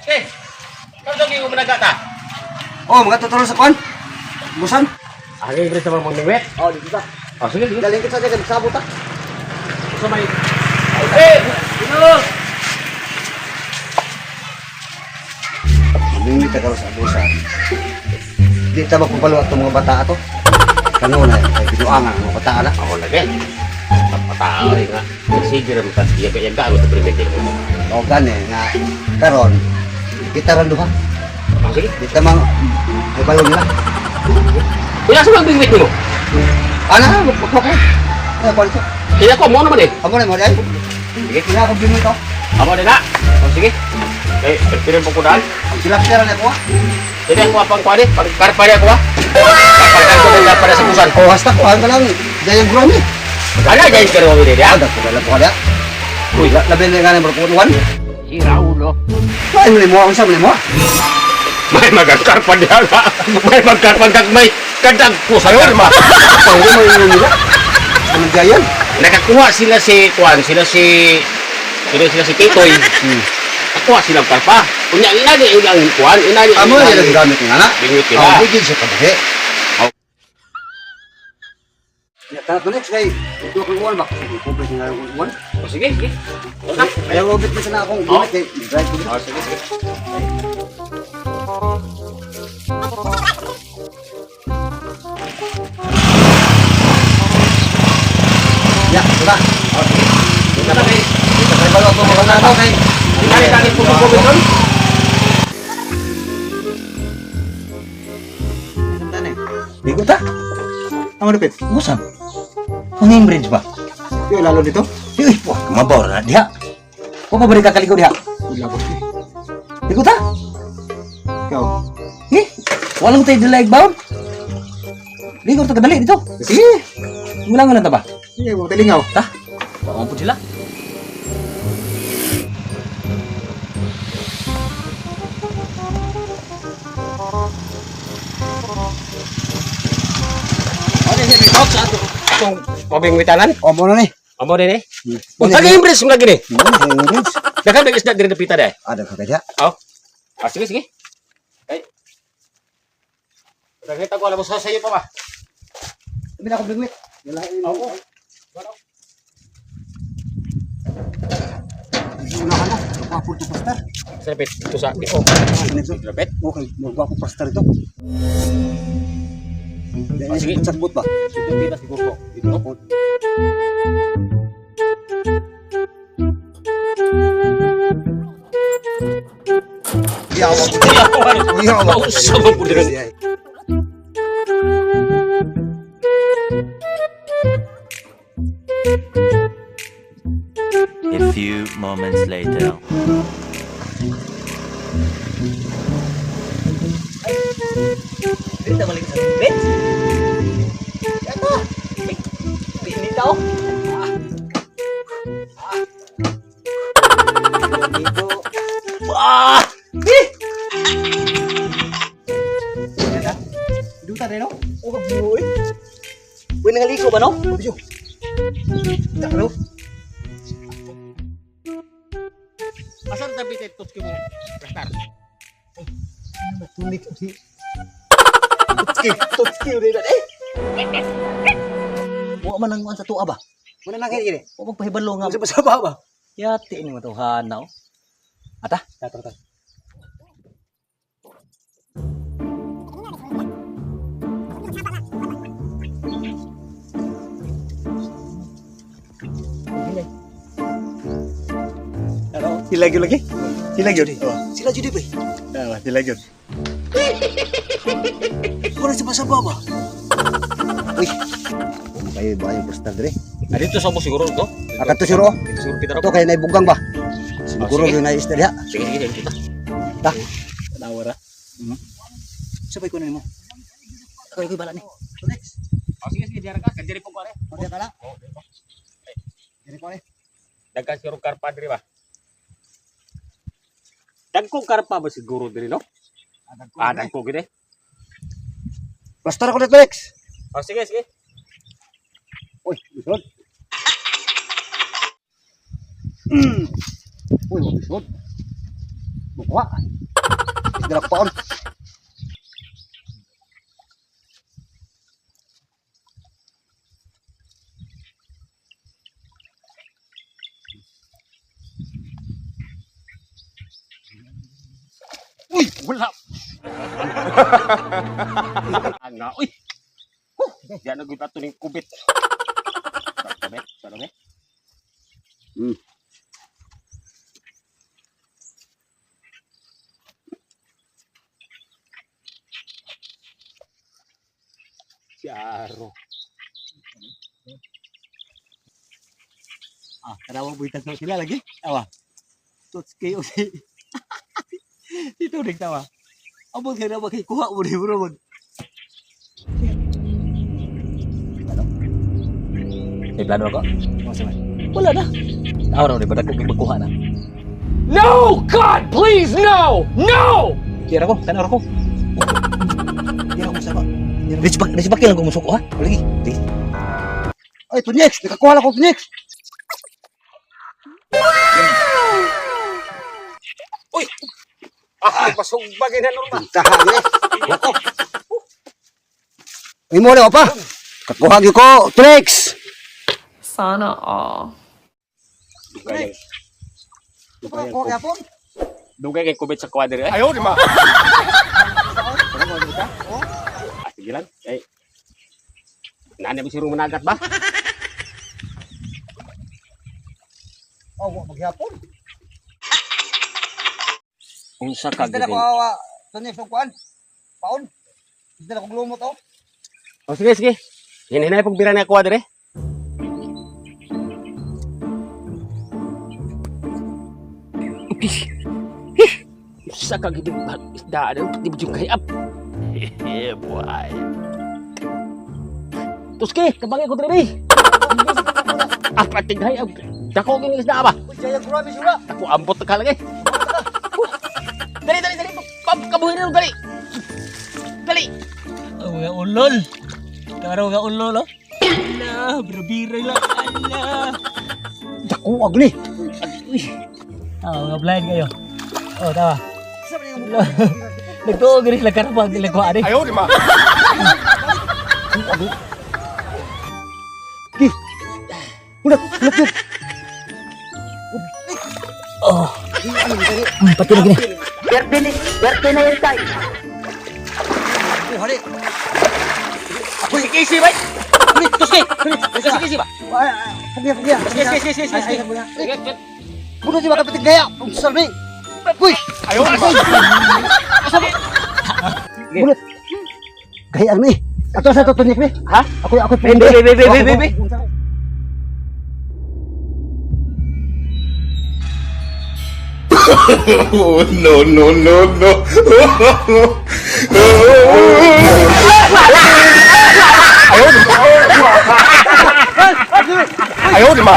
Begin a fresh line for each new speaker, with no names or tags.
Eh, kau dagi mo managata.
Oh, mga tuturo sa kwan. Busan.
Ari bre sa mga mangwet.
Oh, dito ta.
Oh, sige, sige.
Galing kita sa kay sabot ta.
Sa may. Eh, sino?
Mamingwit ta karon sa busan. Di ta magpabalo atong mga bata ato. Kanuna kay binuangan ang mga bata na.
Ako lagi. Patao nga. Sige ra mo iya kay yaga sa primete mo.
O gani nga karon kita ran duha.
Oh, sige.
Di ta mang ay balo nila.
Wala sa mga bingwit mo.
Ana, magpakok. Ay, kwan ko.
Kaya ko mo naman eh.
Amo na mo dai.
Sige.
Kaya ako bingwit oh.
Amo na na. Oh, sige. Eh, pero po ko dal.
Ang sila pera na ko. Ah.
Sige, ako pang kuan eh. Pang karpa niya ako ah. Pagkan ko ng karpa sa busan.
Oh, hasta ko ka lang dayang gromi.
Ana dai karo ni dia.
Ada ko lang ko da.
Uy,
Labi na nga ni Kuan.
si Raulo.
Ay, mo mo unsa mo mo?
May magkarpa diha ka. May magkarpa kag may kadag ko sa karpa.
Panggo mo yung nila. Ano jayan?
Nakakuha sila si kuan, sila si sila sila si Titoy. Nakuha silang karpa. Unya ina di ilang kuan, ina di.
Amo na yung gamit nga na.
Bingwit nila.
Oh, bigid sa kabahe. Ya, tanat next kay ito kang uwan ba? Complete nga yung uwan.
Oh, sige, sige. Una.
Ayaw robit mo sana akong gamit kay drive ko.
Oh, sige, sige.
Ya, diba?
Oh, sige. Una na kay.
Dito kay balo ako mga nato kay.
Kani kani puso ko doon.
Ligo ta. Amo dapit.
Usan? Ang bridge ba?
Yo lalo dito.
Uy, wah, kumabaw na diha. Wa pa bari kakaligo diha.
Wala ko.
Ligo ta.
Ikaw.
Eh, walang tayo dila igbaon. Ligo ta kadali dito.
Sige.
Mulangan lang ta ba?
Sige, mo talingaw.
Ta. Wa pud sila.
Okay, sige, box ato. Atong pabingwitanan.
Oh, mo na ni.
Amo din eh.
Mo
Unsa
ni.
yung bridge mo lagi ni?
Mo ni yung bridge.
Daghan may isda diri dapita dai.
Ada ka kaya.
Oh. Ah, sige, sige. Ay. Daghan ko alam mo sa sayo pa ba?
Sabi na ako bingwit. Wala.
Oo.
Una ka na. Gwapo to pastar.
Sa pit, ito sa ito. Lapit.
Okay, magwapo pastar ito.
Ah, sige.
Sakbot ba?
Dito dito siguro. Dito.
Yawa. Yawa.
Mausa mo po diri.
A few moments later.
Dito balik sa bridge. Yato. Dini tao. Dito. Ah! Eh!
Duta rin, no?
Oh, buoy. Uy, nangaliko ba no?
Yo. Taro.
Asar dapit ito mo. Pastar.
Tunik si Tutski, tutski ulit eh. Wa man ang sa tuwa ba?
Muna na kayo gini.
Wa magpahibalo nga.
Sa ba ba?
Yati ni matuhana oh. Ata,
Tara, tara.
Sila gyud lagi. Sila gyud. Oh.
Sila jud pre.
Ah, sila gyud.
Wala sa pasaba ba?
Uy. Kayo ba yung pastar dire?
Ah, dito sa mo siguro to.
Akat to siguro.
Dito siguro kita
Ito kay naibugang ba? Siguro
Oh, sige.
yung naisda diha.
Sige, sige, dito.
Ta.
Tanawa ra.
Sabay ko na nimo. Ako ko bala ni.
Oh, sige, sige, diara ka. Kadiri po ko are.
Diya ka na.
Oh, diri po.
Diri ko eh.
Daghan siguro karpa diri ba? Dagkong karpa ba siguro diri no? Ah, dagko gid eh.
Pastar ako dito, Lex.
Oh, sige, sige.
Uy, bisod. Uy, bisod. Kuha. Isda ko paon.
Uy, wala. Ana, uy. Huh, diyan na gud ato ning kubit. Sabi, sabi. Yaro.
Ah, tanawa mo itas sila lagi. Awa. Tots kayo si. Si Turing tawa. Abot kay na ba kay kuha mo ni bro mag. May plano ako? Wala na. Araw ni ba kung magkuha na.
No! God, please, no! No!
Tira ko, tanaw ko. Tira ko sa ba. Rich back lang kumusuko ha. Lagi.
Ay, Tunyex, nakakuha lang ko Tunyex.
Ah, pasugbag na normal.
Taha ni. Wako. Imo na pa. Kakuha gyud ko Tunyex.
Sana all.
Dugay.
Kuha gyapon.
Dugay kay kubit sa kwadro eh.
Ayaw, di ba?
Ah, sige lang. Eh. Nani ba si managat ba?
Oh, wa magyapon.
Unsa ka
Isda na ko awa Tunyex og kuan. Paon. Isda na ko glumot oh.
Oh, sige, sige. Hinhinay pag bira na kwadro eh. Unsa ka gid isda ano? Di ba yung kayap?
Yeah, boy.
Tuski, kabangay ko diri. Ah, patighay. Dako kini isda ba?
Uy, jaya grabe sura.
Ako ambot na kalagay. Dali, dali, dali. Kabuhin na dali. Dali.
Ang mga ulol. Tara mga ulol oh. Ala, brabira lang. Ala.
Dako agni.
Ah, mga blind kayo. Oh, tawa. Nagtuo gani sila karapag nila kuha ni.
Ayaw, di ba?
Ulat, ulat yun.
Oh. Pati na gini.
Kuha ni.
Uy, kisi bay. Tuski. Tuski kisi ba?
Pugya, pugya.
Sige, sige, sige, sige, sige. Sige.
Budo si makapitig gaya. Ang salmi. Uy,
Ayaw, di ba?
bulat. Gaya ni. Ato sa to Tunyex ni.
Ha?
Ako ako.
Be, be, be, be, be, be.
Oh, no, no, no, no. Ayaw, di ba? Ayaw, di ba?